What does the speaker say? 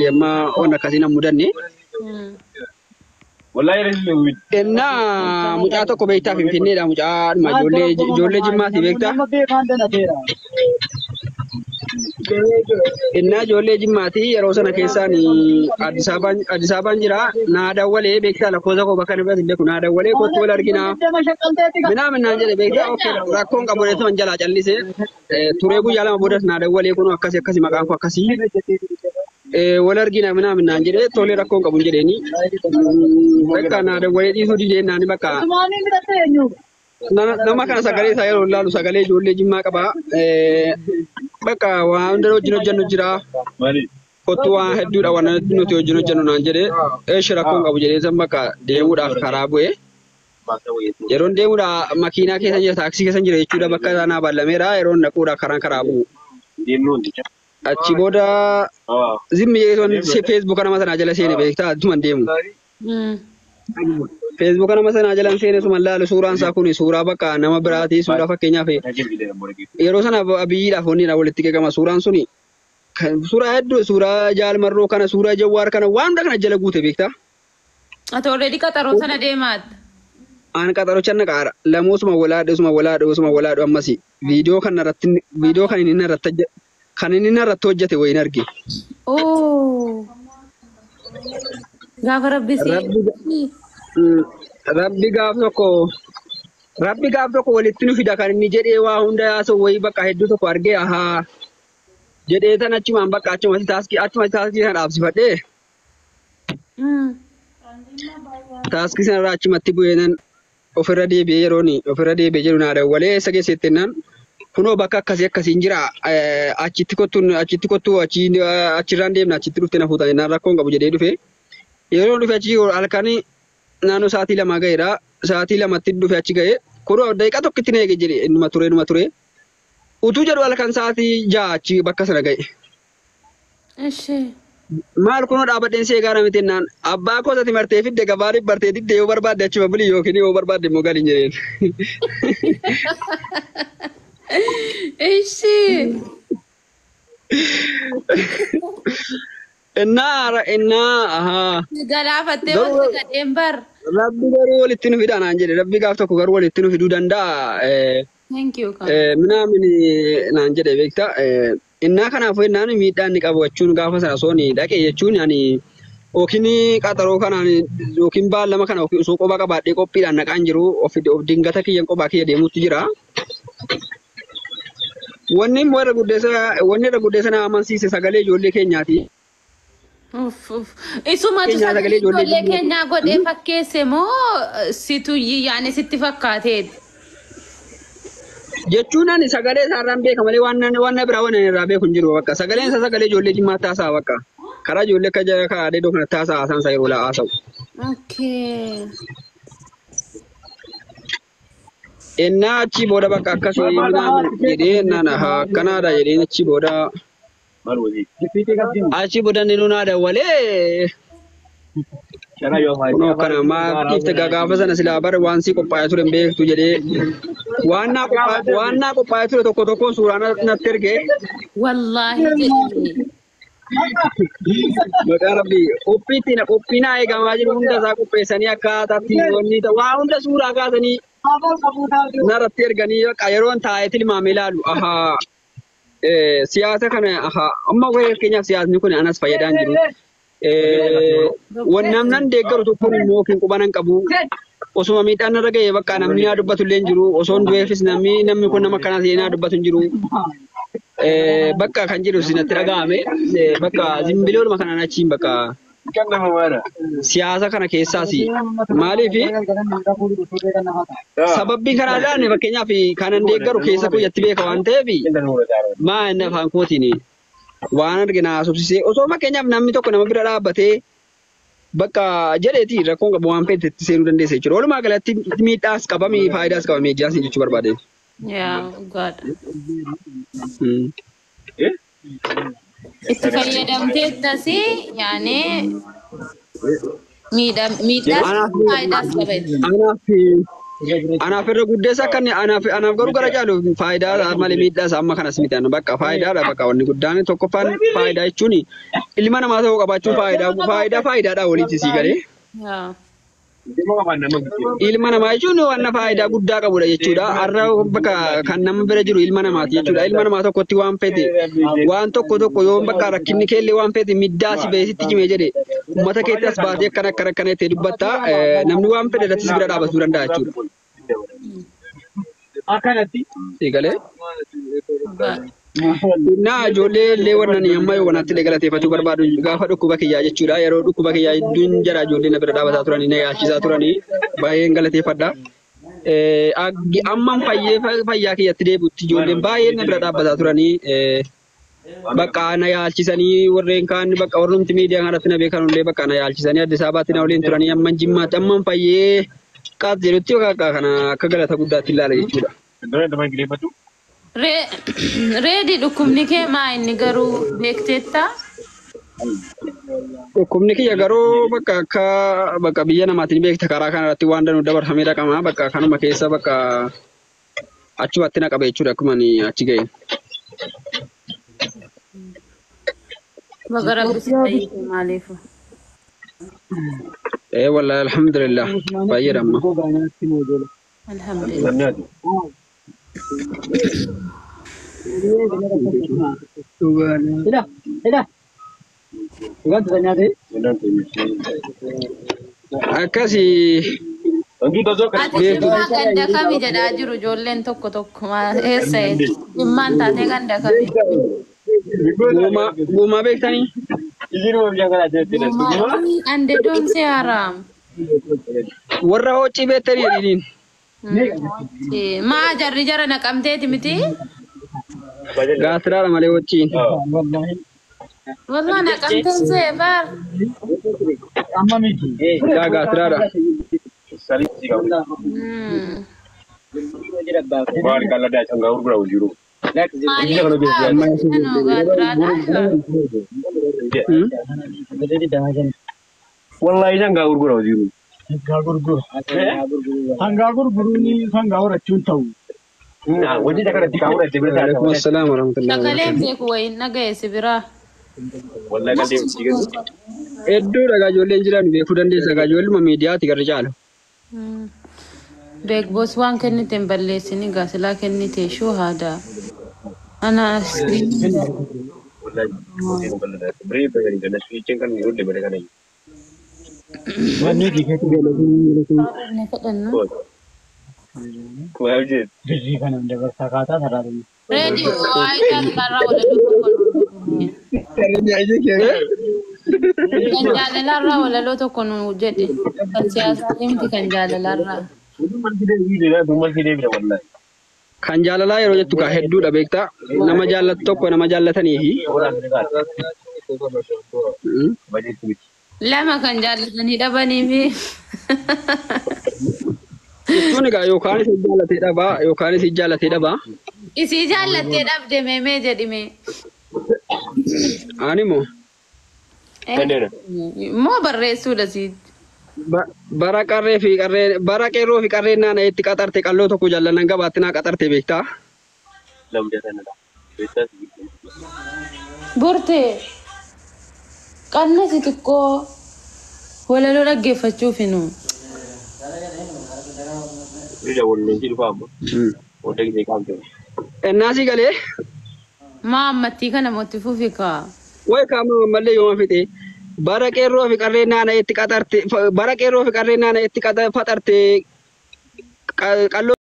Amma waan akkasii nan mudanne. Ennaa mucaa tokko beektaa Finfinneedha, mucaa ijoollee Jimmaati beektaa. Innaa ijoollee Jimmaati yeroo sana keessaan Addis Ababaan jira. Naa dawwalee beektaa, lakkoofsa koo bakka inni beeku naa dawwalee kottu wal arginaa. Minaamin naan jedhe beektaa, rakkoon qabu reetu jalaa callise. Turee guyyaa 2 boodas naa dawwalee kun akkasii akkasii maqaan koo akkasii. Wal argina minaamin naan jedhe, tolee rakkoon qabu jedheeni. Bakka naa dawwalee dhiisuu didee naani bakka. Nama kana sagalee isaa yeroo ilaalu sagalee ijoollee Jimmaa qaba. Bakka waan hunda wajjin hojjennu jira. Kottu waan hedduudha waan nuti wajjin hojjennu naan jedhe. Eeshi rakkoon qabu jedhee san bakka deemuudhaaf karaa bu'e. Yeroon deemuudhaaf makiinaa keessa jira, taaksii keessa jira jechuudha, bakka sanaa ballameera yeroon dhaquudhaaf karaan karaa bu'u. Achi booda zimmi jedhee Feesbuuka nama sanaa jala seene beektaa, attuman deemu. Feesbuuka nama sanaa jalan seene suma laalu, suuraan isaa kun suuraa bakka nama biraati, suuraa fakkeenyaaf yeroo sana Abiyyiidhaaf wanni walitti qeeqama suuraan suni suuraa hedduu, suuraa Jaalmarroo kana, suuraa Jawwaar kana, waan hunda kana jala guute beektaa. Ati already qaxaroo sana deemaat. Aan qaxaroo na qaara lamoosuma walaadhe usuma walaadhe usuma walaadhe ammas viidiyoo kana irratti viidiyoo kan inni irratti kan inni irratti hojjete wayin arge. Gaafa rabbi si. Rabbi gaaf tokko walitti nu fida kan inni jedhee waa hunda yaasoo wayii bakka hedduu tokko argee ahaa jedhee tan achumaan bakka achumatti taaskii sana dhaabsifadhee. Taaskii sanarraa achumatti bu'ee nan ofirra deebi'ee yeroon ofirra deebi'ee jedhu naa dawwalee eessa geessetti jennaan kunoo bakka akkasii akkasiin jira, achitti kottu achirraan deemna, achitti dhufte na fuuta jennaan rakkoon qabu jedhee dhufe. Yeroo dhufe achi halkan naannoo sa'aatii 2 ga'eera. Sa'aatii 2tti dhufe achi ga'e. Kunoo daqiiqaa tokkotti na eege jedhe, innuma ture. Utuu jedhu halkan sa'aatii 6 achi bakka sana ga'e. Maal kunoo dhaabadheen see gaara miti jennaan abbaa koosati martee fidde gabaa bartee didde, yoo barbaadde achuma buli yookiin yoo barbaadde immoo gali jedheen. Innaa ahaa. Galaafattee wanti gadheen bar. Rabbi garuu walitti nu fida naan jedhe, rabbi gaaf tokko garuu walitti nu fiduu danda'a. Thank you. Minaamin naan jedhe beektaa. Innaa kanaafuu innaan miidhaa inni qabu jechuun gaafa sana osoo dhaqe jechuun ani yookiin qaxaroo kanaan yookiin baallama kana osoo qophaa qabaadhee qophiidhaan naqaan jiru of dingata kiyyan qophaa kiyya deemuutti jira. Wanni immoo irra guddeessa na amansiise sagalee ijoollee keenyaati. Isumatu sagalee ijoollee keenyaa godhee fakkeesse moo situ yaani sitti fakkaateeti? Jechuun ani sagalee isaarraan beeka malee waan biraa waan irraa beeku hin jiru bakka. Sagaleen isaa sagalee ijoollee Jimmaa taasaa bakka. Karaa ijoollee akka kaadhee kana taasaa haasaan isaa yeroo haasa'u. Innaa achi booda bakka akkasii jedhee innaan akkanaadha jedhee achi booda. Achi booda inni nunaa dawwalee. Kunoo kana maatiif gaafa sana silaa bara waan si qophaa'ee ture hin beektu jedhee waan naa qophaa'ee ture tokko tokkoon suuraa natti ergee. Wallaahi jedhee. Maqaa rabbii qophii naa eegamaa jiru hunda isaa qopheessanii akkaataatti wanni waa hunda suuraa kaasanii narratti erganii yeroon taa'ee tilmaamee ilaalu ahaa siyaasa kana ahaa amma fakkeenyaaf siyaasni kun anas fayyadaan jiru. Namnan deeggaru tokkoon immoo yookiin quba nan qabu. Osuma miidhaan narra ga'e bakka namni naa dubbatu illee hin jiru. Osoo hin du'eefis namni kun nama akkanaas naa dubbatu hin jiru. Bakka kan jedhu sinatti dhaga'ame bakka zimbiloodhuma kanaan achiin bakka siyaasa kana keessaas maaliif sababbii kanaadhaan fakkeenyaaf kanan deeggaru keessa kuyyatti beeka waan ta'eef maa inni afaan kootiin waan argina haasofsiisee osoo fakkeenyaaf namni tokko nama bira dhaabbatee bakka jedheeti rakkoon qabu waan feete itti seenuu dandeessa jechuudha. Walumaa galatti miidhaas qaba faayidaas qaba miidiyaas jechuu barbaade. Yaa dhugaadha. Itti fayyadamteettas yaani miidhaas faayidaas qaba. Anaaf irra guddeessa akka inni anaaf garuu gara caalu faayidaa malee miidhaa isaa amma kanas miti. Bakka faayidaadha bakka wanni guddaan tokkoffaan faayidaa jechuun ilma namaa ta'uu qabaachuun faayidaadha walitti sii galee. Ilma namaa jechuun waan faayidaa guddaa qabudha jechuudha. Har'a bakka kan nama bira jiru ilma namaati jechuudha. Ilma namaa tokkotti waan fete waan tokko tokko yoo bakka rakkinni keellee waan fete middaa si ba'ee sitti cimee jedhe uummata keetti as baatee akkana akkana akkana jettee dubbatta namni waan fedhe irratti si bira dhaabachuu danda'a jechuudha. Akkanatti. Sii galee. Naa ijoollee illee wannan amma yoo wanaatti illee galateeffachuu barbaadu gaafa dhukkuba kiyyaa jechuudha. Yeroo dhukkuba kiyyaa hedduun jara ijoollee na bira dhaabataa turanii na yaalchisaa turanii baay'een galateeffadha. Amman fayyaa kiyyatti deebi'utti ijoolleen baay'een na bira dhaabbataa turanii bakka na yaalchisanii warreen kaan bakka warrumti miidiyaa kanatti na beekan illee bakka na yaalchisanii Addis Ababaatti na waliin turanii amman Jimmaatti amman fayyee qaas jedhutti kana akka galata guddaatti ilaala jechuudha. Reedi dhukkubni kee maa inni garuu beekteetta? Dhukkubni kiyya garuu bakka akka bakka biyya namaatiin beekta karaa kanarratti waan danuu dabarfamee dhaqama bakka kanuma keessa bakka achumatti na qaba jechuudha akkuma ani achi ga'e. Baga rabbi si fayyise maaliif? Wallahi alhamdulillah baay'eedha amma. Alhamdulillah. Akkasii. Ati Jimmaa ganda kami jedhaa jiru ijoolleen tokko tokko eessa Jimmaan taatee ganda kami? Guumaa beektanii? Ande doomsee haraam. Warra hoccii beektanii jedhiniin. Maa jarri jara naqamteeti miti? Gaasiraadha malee hocciin. Wallah naqamteen see bar. Yaa gaasiraadha. Maaliif gaasiraadha? Wallahi sangaa gurgura jiru. Sangaa gurgura. Sangaa gurguruun sangaa horachuun ta'u. Hojii kanatti kaa'uun itti bira Waalaikum assalam warahmatullahi Sagaleen beeku wayiin dhaga'e si biraa. Wallahi kan deemu si gazu. Hedduu dhagaa ijoolleen jiran beekuu dandeessa. Dhagaa ijoolluma miidiyaati garri caalu. Beekboos waan kennite hin balleessini gaasilaa kennite shuu haada. Ana Wallahi hojii nu balleessa. Biree bayyanii dandeessu jechuun kan yeroo dabale kana. Wanni hojii kadhannu. Maal jedhu? Birrii kana dabarsaa kaataa sarara. Reedi waa'ee jaalalarraa walaloo tokko nu kan jaalalarraa walaloo tokko nu jedhe kan siyaasaa miti kan jaalalarraa. Kan jaalalaa yeroo jettu kaa hedduudha beektaa. Nama jaallatu tokko nama jaallatanii fi. Lama kan jaallatanii dhabanii fi. Jechuun egaa yookaan isin jaallatee dhabaa yookaan isin jaallatee dhabaa. Isii jaallattee dhabde meemee jedhime. Ani moo Moo barreessuudha sii. Bara qarree fi qarree bara qeerroo fi qarreen naana itti qaxarte qalloo tokko jaallannan gabaatti naa qaxarte beektaa. Burtee qannasi xiqqoo walaloo dhaggeeffachuuf hinu. Ennaasii galee. Maa ammattii kana mootti fufi kaa. Way kaama ammallee yooma fixe bara qeerroo fi qarreen naana itti qaxarte bara qeerroo fi qarreen naana itti faxarte qalloo.